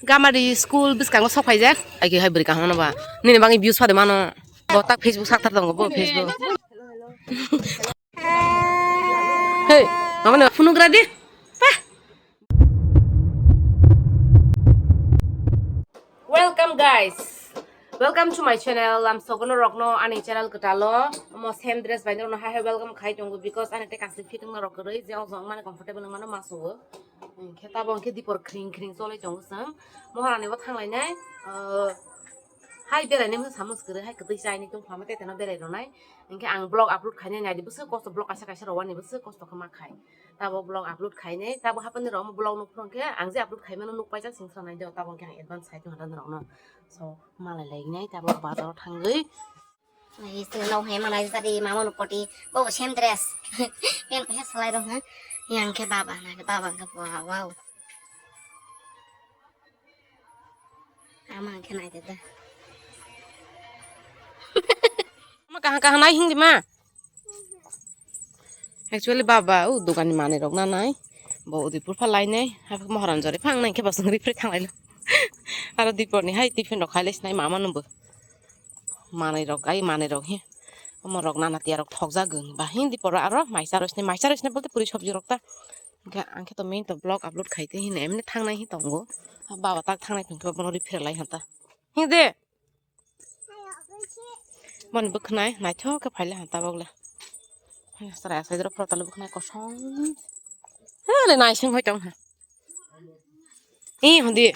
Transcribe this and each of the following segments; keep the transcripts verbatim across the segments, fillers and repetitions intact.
Gamari school bwskango sok phaijak. Ai ke hai bwrwi kaham no ba. Nini bangwi views phade mano. Bo tak Facebook sakthar tongo bo Facebook. Hey, mama no phunuk ra di. Pah. Welcome guys. Welcome to my channel. Lam sogono rokno ani channel kwtalo. Mo same dress bai no hai hai welcome khai tongo because ani te kasik fitting no rok kwrwi je ojong mane comfortable mano maso. Khe tabo khe dipor khring khring cholai tongo chwng. Moharani bo thanglainai, ah, hai berainai mungsa samung swkang hai kwtwi chaini tong phama tei teno berai rwnai. Hinkhe ang vlog upload khainai naidi bwswk kosto vlog kaisa kaisa rwani bwswk kosto khe ma khai. Tabo vlog upload khainai, tabo hapani rok vlog nuk phuru khe ang je upload khaimano nuk paijak sing sanai do, tabo khe ang advance khai tong hada norokno. So, malai lainai tabo bazaro thangwi. Ai, sing nong hai manai jadi mama no poti. Bo same dress. Pen khe salai rong ha. Yang khe baba na, baba khe wow, wow. Ama khe nai de da. Ma kaha kaha nai hing di ma. Actually baba u dogan ni manwi rok na nai. Bo Udaipur pha lai nai. Ha Moharanjori phang nai khe basung ri phri thang lai lo. Aro dipor ni hai tiffin rok khai lai sinai mama no bo. Manwi rok, ai manwi rok hi. Omo rok nana tiya rok thok jak gwn. Ba hindi pora aro maisa rok sini, maisa rok sini bolte puri sobji rok ta. Hingke ang khe to main to vlog upload khai te hin emni thang nai hi tongo. Baba tak thang nai tong khe bono ri phira lai han ta. Hindi. Moni bwkhnai naithok khe phai lai han ta bok le. Sara sai jora phoro talo bwkhnai kosong. Hele naising hoi tong ha. Ih, hundi.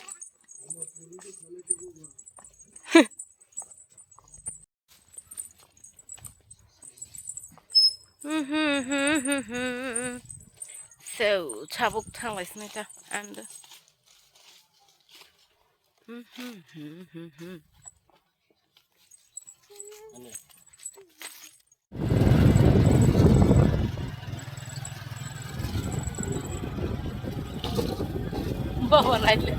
So, chabuk thanglai sinai ta, and. Bawa lain le.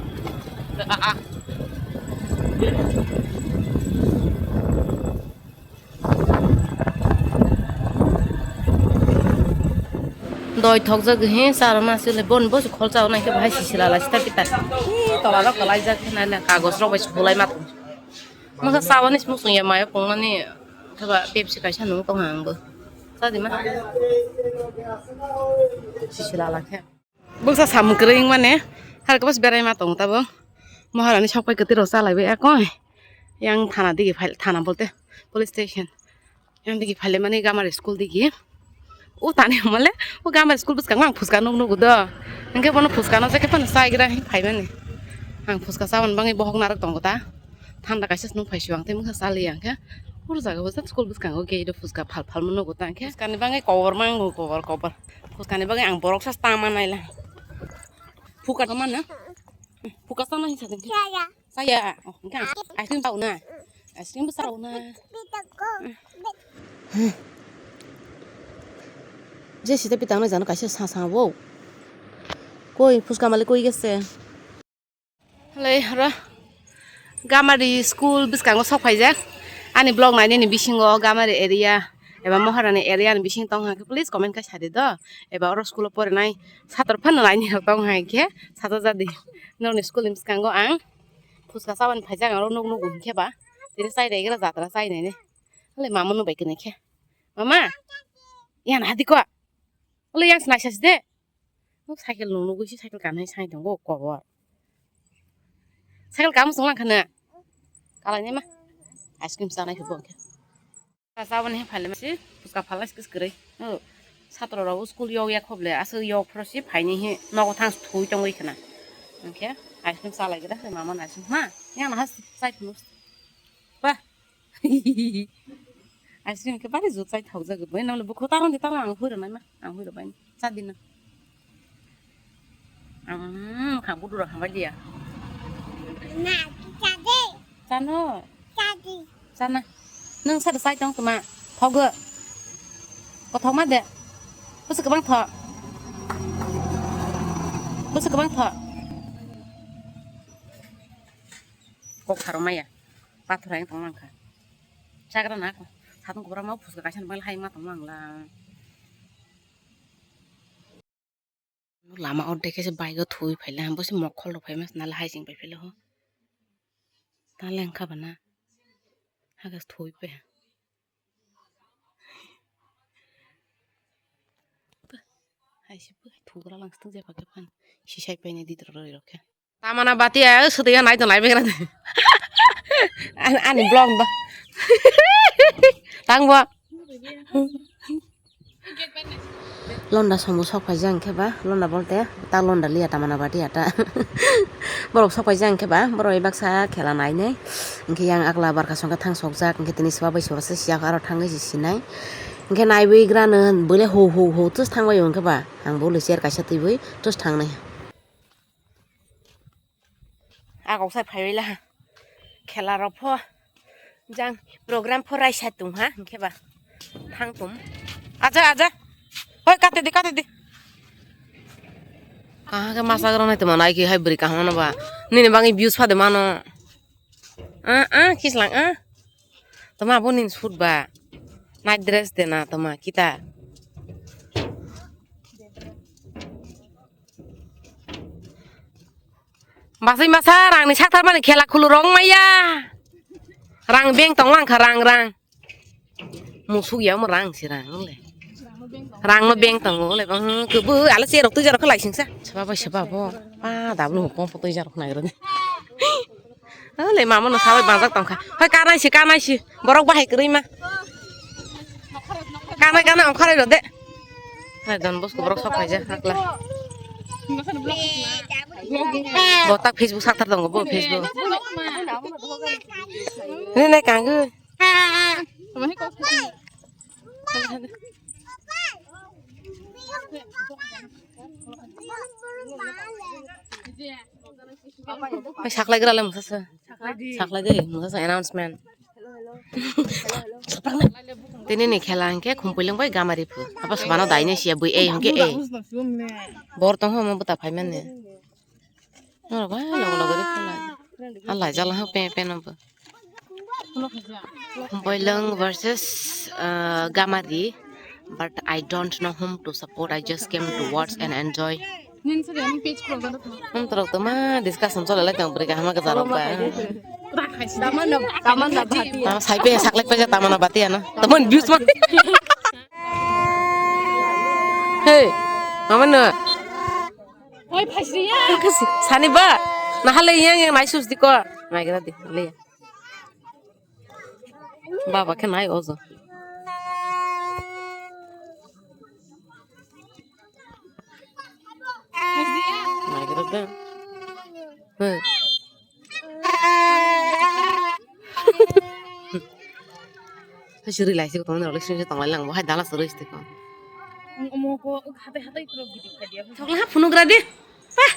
Doi thokjak he, chara ma sile bon bo khol cha nai khe bahai sisila la sita pita. Hi tola rok kalai jak nai le kagos rok bai sulai ma. Masa sawani smusung ya mayo kongmani thaba Pepsi kaisa nung tong ang bo. Sa di ma. Sisila la khe. Buksa samung kwrwi wngmani, har khe bas berai ma tongo tabuk. Moharani sok pai kwtwi rok cha lai bai ya koi. Yang thana digi phai, thana bolte police station. Yang digi phai lai mani Gamari school digi. O tani hwnmale, o Gamari school bwskango ang phuska nuk nugo do. Hwnkhe bono phuska no je khe phano chaigra hin phai mani. Ang phuska chabani bagwi bohok narwk tongo ta. Thanda kaisa se nung phai sio ang tei mungsa cha li ya hwnkhe. Oro jaga o school bwskango gate o phuska phal phal ma nugo ta hwnkhe. Phuska ni bagwi kobor ma wngo, kobor kobor. Phuskani bagwi ang borok sa tama naila. Phuka tama na? Phuka tama hinsa ding. Saya. Saya. Oh, enggak. Ice cream tau na. Ice cream besar na. Jesi tapi tang na jano kaisa sa sa wo. Koi phuska male koi gese. Hwlwi oro Gamari school bwskango sok phaijak. Ani vlog nainani bisingo Gamari area eba Moharani area ni bising tong hwnkhe please comment khai sadi do. Eba oro school o porinai sator phano naini rok tong hwnkhe sajak jadi. Norokni school ni bwskango ang phuska chabani phaijak ang oro nuk nugo hwnkhe ba. Tini chai raigra jatra chai naini. Hwlwi mama no bai kwnwi khe. Mama, yan hadi ko. Hwlwi yang se naisasi de. Nuk cycle nung nugwi se cycle kanwi sai tongo kobor. Cycle kamu sung lang khana. Kalai ma. Ice cream sanai khe bo khe. Sa sabon he phale masi, puska phalai skis kwrwi. Oh, satro rok school yok ya khoble, aswk yok phro si phaini he nogo thang thui tongwi khana. Hwnkhe ice cream salai gra, mama na ice cream. Ma, yang na has sai phunu. Ba. Ice cream khe bari jut chai thok jagwi bai nang le bukhu taron di taron ang hui rwnai ma ang hui rwbai cha di na ang kha budu rok hambai liya Na, chade, chano chade. Chana nwng sa chai tong tuma thogo kothok ma de bwswk kwbang tho bwswk kwbang tho kok pharo maya. Pathor hai tong lang kha. Chagra na kho. Satung kubra ma phuska kaisa mobile hai ma tong lang la. Lama ordek khe se bike o thwi phaila, bo se mokhol rok phaima se nala hai ching pai phaila ho. Tale wngkha bana. Hagas thwi pe. Hai se pui thugra lang stung je pake pan. Sisai paine di dro roi rokhe. Tamana bati a sudi ya nai to nai begra de. Ani blog ba. Tang bo. Londa somo sok phaijak hwnkhe ba, londa bolte ta londa liya tamana bati ata. Borok sok phaijak hwnkhe ba, borok baksa khela nainai. Hwnkhe yang akla barka songkhe thang sokjak, hwnkhe tini swba bai swba se siya aro thangnai si sinai. Hwnkhe naiwi grano bwle ho ho ho tus thangbai hwnkhe ba, ang bo le chair kaisa twiwi tus thangnai. Agok sai phaiwi laha. Khela rok pho jang program pho raisa tong ha, hwnkhe ba thang tum. Aja, aja. Hoi, kate di, kate di. Kaha khe masa grong nai tongma nai ki hai bwrwi kaham no ba. Nini bangwi views phade mano. Ah, ah, kislang, ah. Toma abo nini shoot ba. Night dress de na toma kita. Basai masa rang ni sakthar mani khela khulu rong maya. Rang beng tong lang kha rang rang. Musuk ya mo rang si rang le. Rang no beng tong le bang kubu ala se rok tu jarok lai singsa. Seba bai seba bo. Pa dablu hukong pho tu jarok nai ro. Ale mama no sabai banjak tong kha. Hoi kanai si kanai si. Borok bahai kwrwi ma. Kana kana ongkharai rode. Hai don bos borok sok khaija hakla. Bo tak Facebook sakthar tongo bo Facebook. Ni nai kangu. Hai saklai gra le masa sa. Saklai de masa sa announcement. Tini ni khela hwnkhe Khumpui lwng bai Gamari phu. Apa swbano dai nai siya bui ei hwnkhe ei. Bor tong hamo bwta phai mani. Norok bai logo logo ri phalai. Halai jala ha pe pe no bo. Khumpui lwng versus, uh, Gamari. But I don't know whom to support. I just came to watch and enjoy. Nini sari ani page ko gana. Hum, torok toma discussion chole lai tong bwrwi kaham khe jarok ba. Tamana, tamana bhati. Tama sai pe saklek pe tamana bati ano. Tamon views ma. Hey, mama no. Oi phasriya. Sani ba. Nahale yang yang naisus diko. Naigra di. Le. Baba khe nai ojo. Naigra da. He. Hai suri lai sik tong lai sik tong lai lang bo hai dala suri sik tong. Omo ko hatai hatai pro gidi khadia. Thokla ha phunugra di. Pah.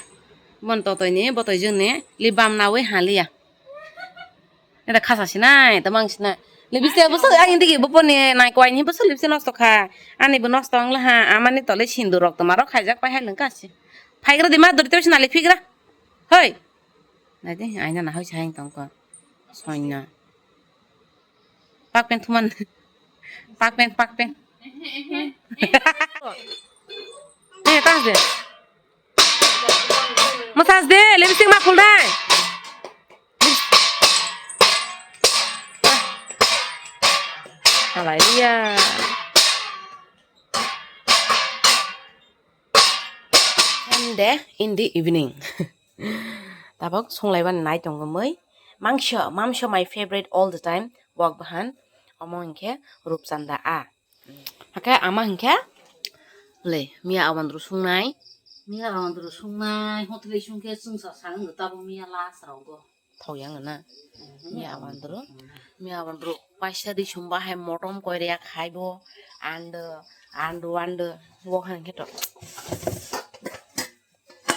Bon totoi ni botoi jeng ni li bam nawi haliya. Eda khasa sinai, tamang sinai. Lipstick bo sok, ang digi bo poni nai kwai ni bo sok lipstick nosto kha. Ani bo nosto wng laha, amani tole sindur rok toma rok khaijak pai hai lengka si. Phaigra di ma dori tebe sinali phigra. Hoi. Nai di, aina na hoi sai tong ko. Soina. Pak pen thuman. Pak pen, pak pen. Eh, tas de. Masas de, lipstick ma khul dai. Hallelujah. Sunday in the evening. Tabok songlaibani nai tongo mui. Mangso, mamso my favorite all the time. Wak bahan. Omo hinkhe rupchanda a. Hakhe ama hinkhe le miya awandru sungnai. Miya awandru sungnai, hotele sungkhe chwngsa sa wngkha tabuk miya last rogo. Thokya wngkha na? Miya awandru. Miya awandru paisa di sumba hai motom koireya khaibo and and and wo hai khe to.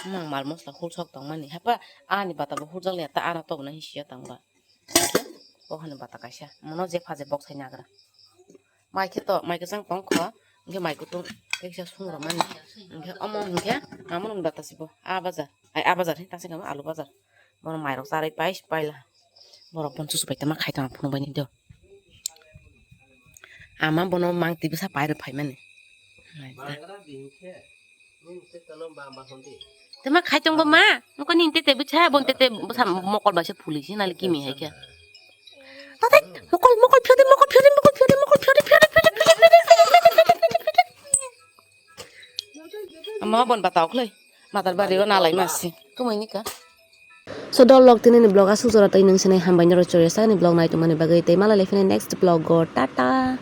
Mang mal mosla hulsok tongmani hapa ani bata bo huljakliya ta ana tokna hisiya tangba. Bo hani bata kaisa mono je phaje bok sai nagra. Mai khe to, mai kwchang tong kho, hwnkhe mai kutung kisa sung rwmani. Hwnkhe omo hwnkhe, amo nung da tasibo, a bazar, ai a bazar, he tasi kamo alu bazar. Bono mairok charwi pais paila. Borok bono chuchu bai tama khai tongma phunuk bai ni do. Ama bono mang twi bwsa pai rw phaimani. Tema khai tongbo ma, moko ni tete bwsa, bon tete bwsa mokol baisa phuli si nali kimi hai khe. Tatai, mokol, mokol phiode, mokol phiode, mokol phiode, mokol phiode, phiode, phiode, phiode, phiode. Ama bon batao khlai, matar bari o nalai masi, kumui nika. So dol lok tini ni vlog asuk jora tei nung sinai hambai norok chori sa ni vlog nai tongmani bagwi tei malai lai phini next vlog o, tata.